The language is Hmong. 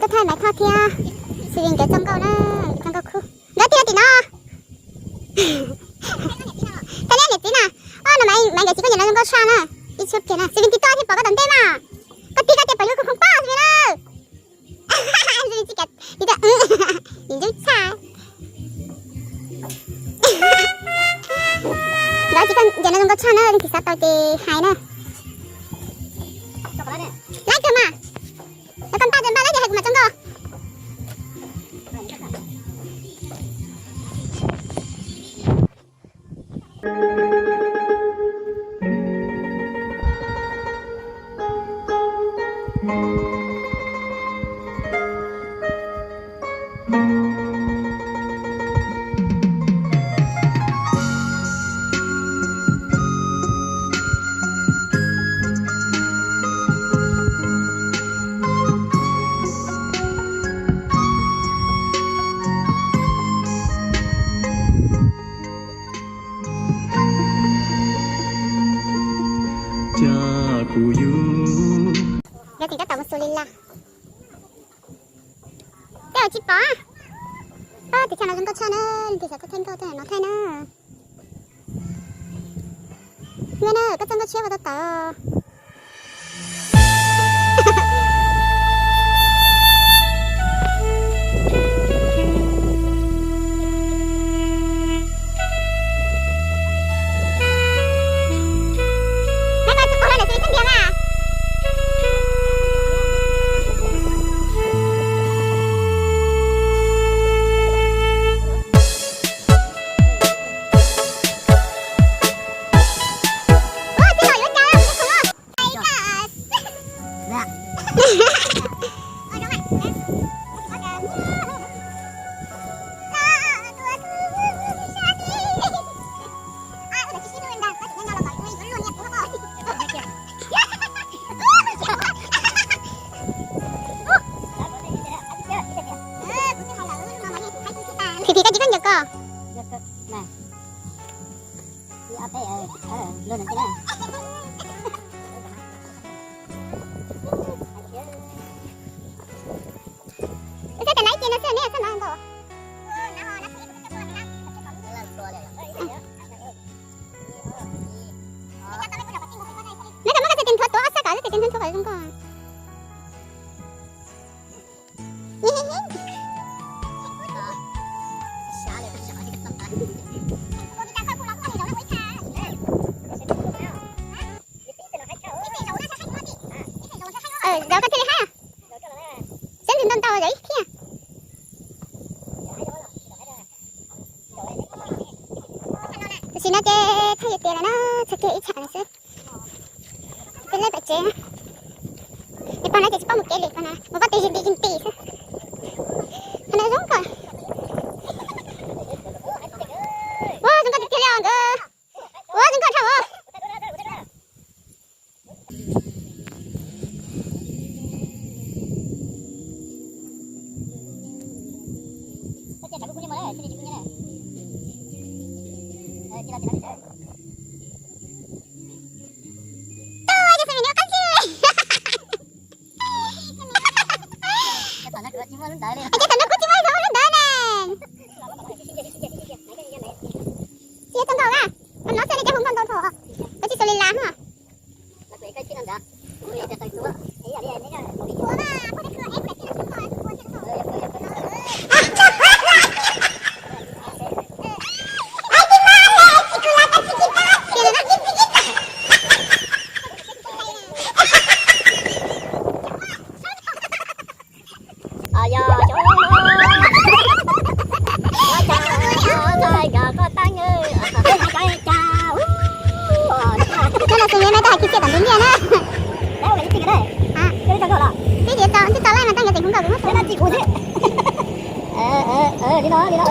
Tuaj thaij Maiv Thoj thiab Xwm Vim nkawd txoj nkauj na, nkawd txoj nkauj khub. Nkawd twb nyob tim no. Thaij niam txiv na. Os, no Maiv, Maiv nkawd txiv koj nyiam lawv zoo nkauj tshaj na. Ib tshub kiag na, Xwm Vim tig tuaj thiaj pom koj tom ntej mas. Koj tig koj ces pem lub kuv khoom poj Xwm Vim na. Xwm Vim tsis kam tig tuaj, ntxub tshaj. Nkawd txiv koj nyiam lawv zoo nkauj tshaj na, leej twg xav tau ces hais na. Laib kawg mas. Yog koj npaj ces npaj, laib ces hais kuv mam tso nkauj. Cov kuv yug. Nkawd tseem tab tom mus xus li las. Tej zaum tsis pom. Pab tus channel zoo nkauj tshaj na, leej twg xav thaij nkauj tej no thaij na. Nyob na, koj txoj nkauj tshiab ua tau tawv. Phim phim koj tsis koj ncaws koj. Ua txhaj tas laiv ces no xwb nej txhaj no ntau. Neb tau muab koj txhais tes nthuav tuav ob sab kom txhais tes nthuav tuav zoo nkauj. Zaum koj thiaj li haib. Sab ntws ntau ntau zaum ib thiab. Tam sim no ces thaij yuav tiav lawm na, txog kiag ib tsham lawm xwb. Peb lej pem tsev, es pog no ces tsis paub mus kev li, pog no mus pab tes zis nti zis nti xwb. Qhov no zoo kawg. Ua zoo nkauj tiag tiag li os nkawd. Ua zoo nkauj dhau os. Ces thaum no kuv tsis muaj lub ntawd ne. Tsis yog txoj nkauj na, no xwb li cas hu nkauj ntau dhau, koj tsis xav li las hos. Cov los xus me me tau hais kiv kiag tom ntug ntiaj na. Twb tau, twb tau laij mas tau nkawd tseem hu nkauj kuv muab xwb. Li no, li no.